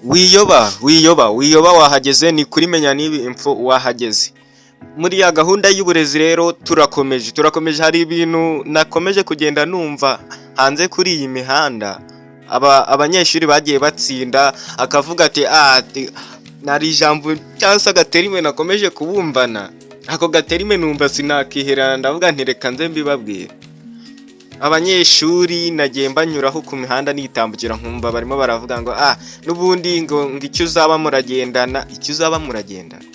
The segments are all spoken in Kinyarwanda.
Wiyoba, wiyoba, wiyoba, wahageze. Ni kuri Menya N'ibi Info, wahageze muri ya gahunda y'uburezi. Rero turakomeje, turakomeje. Hari ibintu nakomeje kugenda numva hanze kuri iyi mihanda, aba abanyeshuri bagiye batsinda, akavuga ati nari ijambo cyangwa se agaterme nakomeje kubumvana. Ako gaterme numva sinakiherana, ndavuga nti reka nze mbibabwire. Abanyeshuri nagiye mbanyuraho ku mihanda nitambukira, nkumva barimo baravuga ngo n'ubundi ngo icyo uzaba muragendana, icyo uzaba muragendana.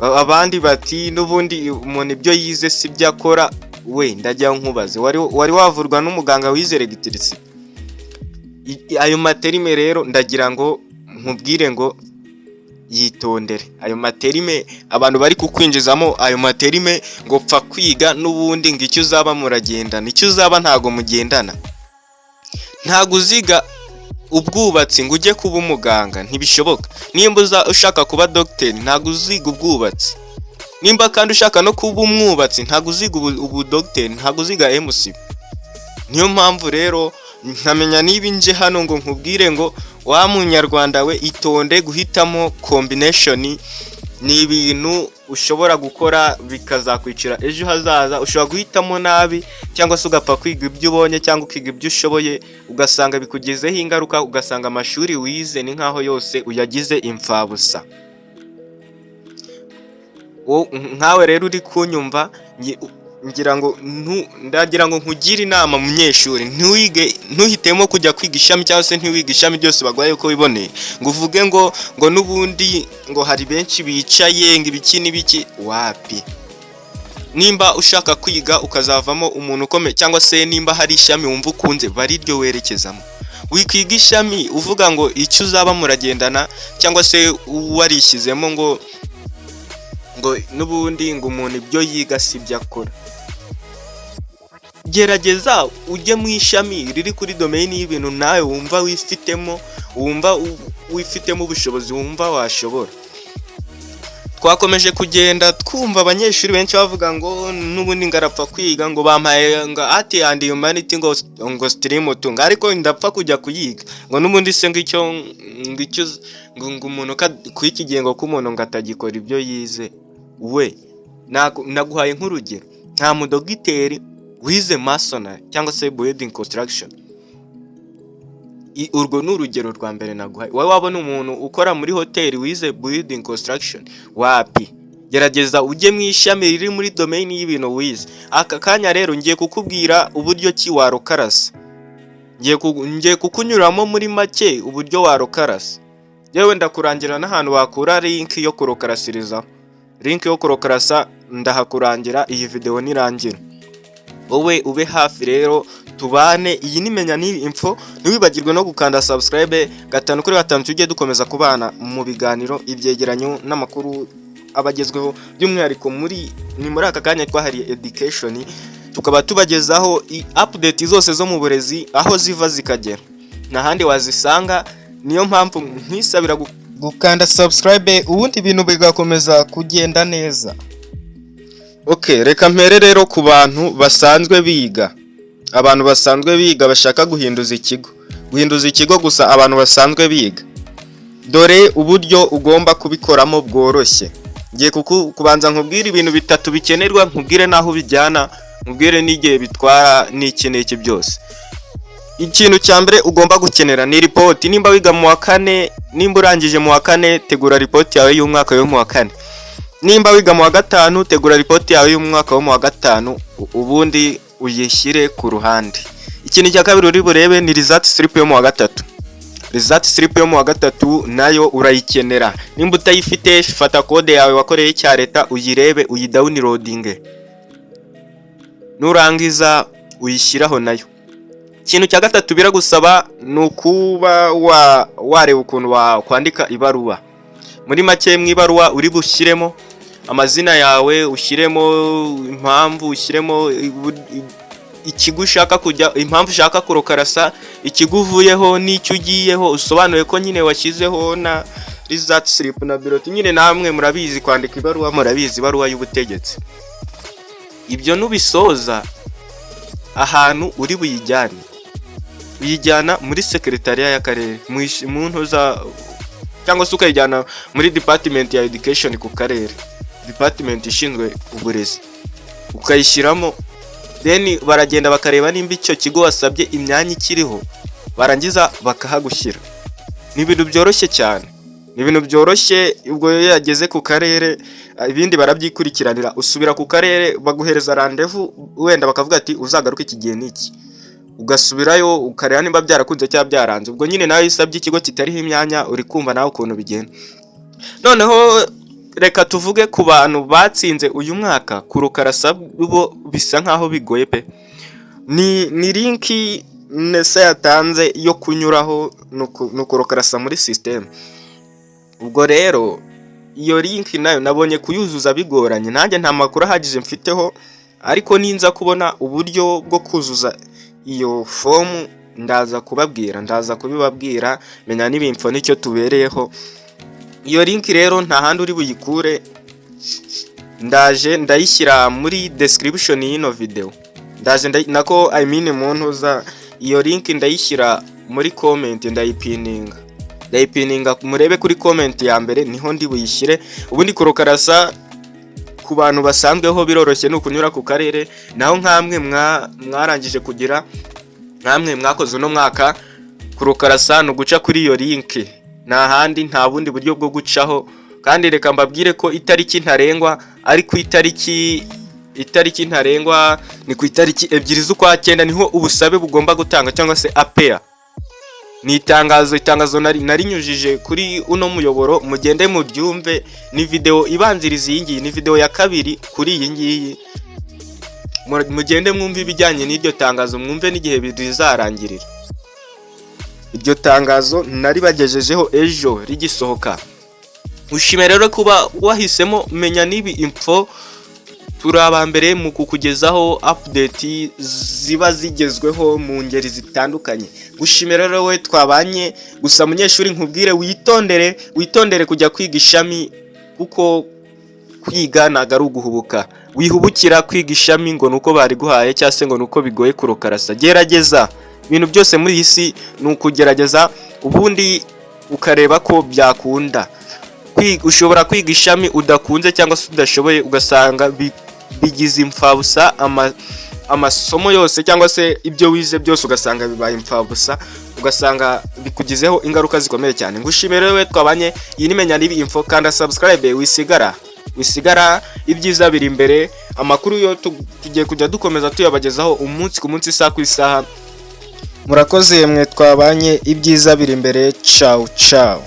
Abandi bati n'ubundi umuntu ibyo yize si byo akora. We ndajya nkubaze, wari wavurwa n'umuganga wize electricity? Ayo materme rero ndagira ngo nkubwire ngo yitondere ayo materme abantu bari kukwinjizamo, ayo materme ngo pfa kwiga, n'ubundi ngo icyo uzaba muragendana. Icyo uzaba ntago mugendana. Ntago uziga ubwubatsi ngo ujye kuba umuganga, ntibishoboka. Nimba uza ushaka kuba dogiteri, ntago uziga ubwubatsi. Nimba kandi ushaka no kuba umwubatsi, ntago uziga ubudogiteri, ntago uziga MC. Niyo mpamvu rero nkamenya niba nje hano ngo nkubwire ngo wa munyarwanda we, itonde. Guhitamo combination ni ibintu ushobora gukora bikazakwicira ejo hazaza. Ushobora guhitamo nabi, cyangwa se ugapfa kwiga ibyo ubonye, cyangwa ukiga ibyo ushoboye, ugasanga bikugizeho ingaruka, ugasanga amashuri wize ni nkaho yose uyagize imfabusa. Nkawe rero uri kunyumva, ngira ngo ndagira ngo nkugire inama, munyeshuri: ntiwige, ntuhitemo kujya kwiga ishami, cyangwa se ntiwige ishami ryose baguhaye uko wiboneye, ngo uvuge ngo n'ubundi ngo hari benshi bicaye, ngo ibiki n'ibiki. Wapi! Nimba ushaka kwiga ukazavamo umuntu ukomeye, cyangwa se nimba hari ishami wumva ukunze, bari ryo werekezamo. Wikwiga ishami uvuga ngo icyo uzaba muragendana, cyangwa se warishyizemo ngo n'ubundi ngo umuntu ibyo yiga si byo akora. Gerageza ujye mu ishami riri kuri domaine y'ibintu nawe wumva wifitemo, wumva wifitemo ubushobozi, wumva washobora. Twakomeje kugenda twumva abanyeshuri benshi bavuga ngo n'ubundi ngarapfa kwiga, ngo bampaye ngo art and humanity, ngo stream tunga, ariko ndapfa kujya kuyiga, ngo n'ubundi se ngo icyo ngo umuntu ku iki gihe ngo ko umuntu ngo atagikora ibyo yize. We naguhaye nk'urugero, nta mudogiteri wize masonry cyangwa se building construction. Urwo ni urugero rwa mbere naguhaye. Wowe wabona umuntu ukora muri hoteli wize building construction? Wapi! Gerageza ujye mu ishami riri muri domaine y'ibintu wize. Aka kanya rero ngiye kukubwira uburyo ki warokarasa, ngiye kukunyuramo muri make uburyo warokarasa. Yewe, ndakurangira n'ahantu wakura link yo kurokarasirizaho. Link yo kurokarasa ndahakurangira iyi video nirangira. Wowe ube hafi rero tubane. Iyi ni Menya N'ibi Info. Ntiwibagirwe no gukanda subscribe. Gatanu kuri gatanu tujye dukomeza kubana mu biganiro, ibyegeranyo n'amakuru abagezweho, by'umwihariko muri aka kanya twahariye education, tukaba tubagezaho update zose zo mu burezi aho ziva zikagera, nta handi wazisanga. Niyo mpamvu nkwisabira gukanda subscribe, ubundi ibintu bigakomeza kugenda neza. Okay, reka mpere rero ku bantu basanzwe biga, abantu basanzwe biga bashaka guhinduza ikigo, guhinduza ikigo gusa. Abantu basanzwe biga, dore uburyo ugomba kubikoramo bworoshye. Ngiye kubanza nkubwire ibintu bitatu bikenerwa, nkubwire n'aho ubijyana, nkubwire n'igihe bitwara, n'iki n'iki byose. Ikintu cya mbere ugomba gukenera ni report. Nimba wiga mu wa kane, nimba urangije mu wa kane, tegura report yawe y'umwaka yo mu wa kane. Nimba wiga mu wa gatanu, tegura report yawe y'umwaka wo mu wa gatanu, ubundi uyishyire ku ruhande. Ikintu cya kabiri uri burebe ni result slip yo mu wa gatatu. Result slip yo mu wa gatatu nayo urayikenera. Nimba utayifite, fata code yawe wakoreye icya leta, uyirebe, uyidownloadinge, nurangiza uyishyiraho nayo. Ikintu cya gatatu biragusaba ni ukuba wareba ukuntu wakwandika ibaruwa. Muri make, mu ibaruwa uri bushyiremo amazina yawe, ushyiremo impamvu, ushyiremo ikigo ushaka kujya, impamvu ushaka kurokarasa, ikigo uvuyeho n'icyo ugiyeho, usobanuye ko nyine washyizeho na result slip na bulletin. Nyine namwe murabizi kwandika ibaruwa, murabizi ibaruwa y'ubutegetsi. Ibyo nubisoza, ahantu uri buyijyane Uyijyana muri secretariat y'akarere, mu ntuza, cyangwa se ukayijyana muri department ya education ku karere, department ishinzwe uburezi, ukayishyiramo. Then baragenda bakareba nimba icyo kigo wasabye imyanya ikiriho, barangiza bakahagushyira. Ni ibintu byoroshye cyane, ni ibintu byoroshye. Ubwo iyo yageze ku karere, ibindi barabyikurikiranira. Usubira ku karere, baguhereza rendez-vous, wenda bakavuga ati: "Uzagaruke iki gihe n'iki." Ugasubirayo ukareba nimba byarakunze cyangwa byaranze. Ubwo nyine nawe iyo usabye ikigo kitariho imyanya, uri kumva nawe ukuntu bigenda. Noneho reka tuvuge ku bantu batsinze uyu mwaka. Kureclassa bo bisa nkaho bigoye pe. Ni link NESA yatanze yo kunyuraho, ni ukureclassa muri system. Ubwo rero iyo link nayo nabonye kuyuzuza bigoranye. Nanjye nta makuru ahagije mfiteho, ariko ninza kubona uburyo bwo kuzuza iyo fomu ndaza kubabwira, ndaza kubibabwira. Menya n'ibimfo nicyo tubereyeho. Iyo link rero nta handi uri buyikure, ndaje ndayishyira muri description y'ino video. Ndaje nako, I mean, mu ntuza, iyo link ndayishyira muri comment, ndayipininga, ndayipininga. Murebe kuri comment ya mbere, niho ndi buyishyire. Ubundi kureclassa ku bantu basanzweho biroroshye, ni ukunyura ku karere. Naho nkamwe mwarangije kugira, nkamwe mwakoze uno mwaka, kureclassa ni uguca kuri iyo link, nta handi, nta bundi buryo bwo gucaho. Kandi reka mbabwire ko itariki ntarengwa ari ku itariki ntarengwa ni ku itariki 2 z'ukwa cyenda, niho ubusabe bugomba gutanga, cyangwa se apeya. Ni itangazo narinyujije kuri uno muyoboro, mugende mubyumve. Ni video ibanziriza iyi ngiyi, ni video ya kabiri kuri iyi ngiyi. Mugende mwumve ibijyanye n'iryo tangazo, mwumve n'igihe rizarangirira. Iryo tangazo naribagejejeho ejo rigisohoka. Ushime rero kuba wahisemo Menya N'ibi Info. Turi aba mbere mu kukugezaho update ziba zigezweho mu ngeri zitandukanye. Gushimira rero we twabanye. Gusa munyeshuri, nkubwire witondere, witondere kujya kwiga ishami, kuko kwiga ntabwo ari uguhubuka. Wihubukira kwiga ishami ngo nuko bariguhaye, cyangwa se ngo nuko bigoye kureclassa. Gerageza. Ibintu byose muri iyi si ni ukugerageza, ubundi ukareba ko byakunda. Ushobora kwiga ishami udakunze cyangwa se udashoboye, ugasanga bigize imfabusa amasomo yose, cyangwa se ibyo wize byose ugasanga bibaye imfabusa, ugasanga bikugizeho ingaruka zikomeye cyane. Ngushimire rero we twabanye. Iyi ni Menya N'ibi Info. Kanda subscribe, wisigara, wisigara. Ibyiza biri imbere. Amakuru yo tugiye kujya dukomeza tuyabagezaho umunsi ku munsi, isaha ku isaha. Murakoze mwe twabanye. Ibyiza biri imbere. Ciao ciao.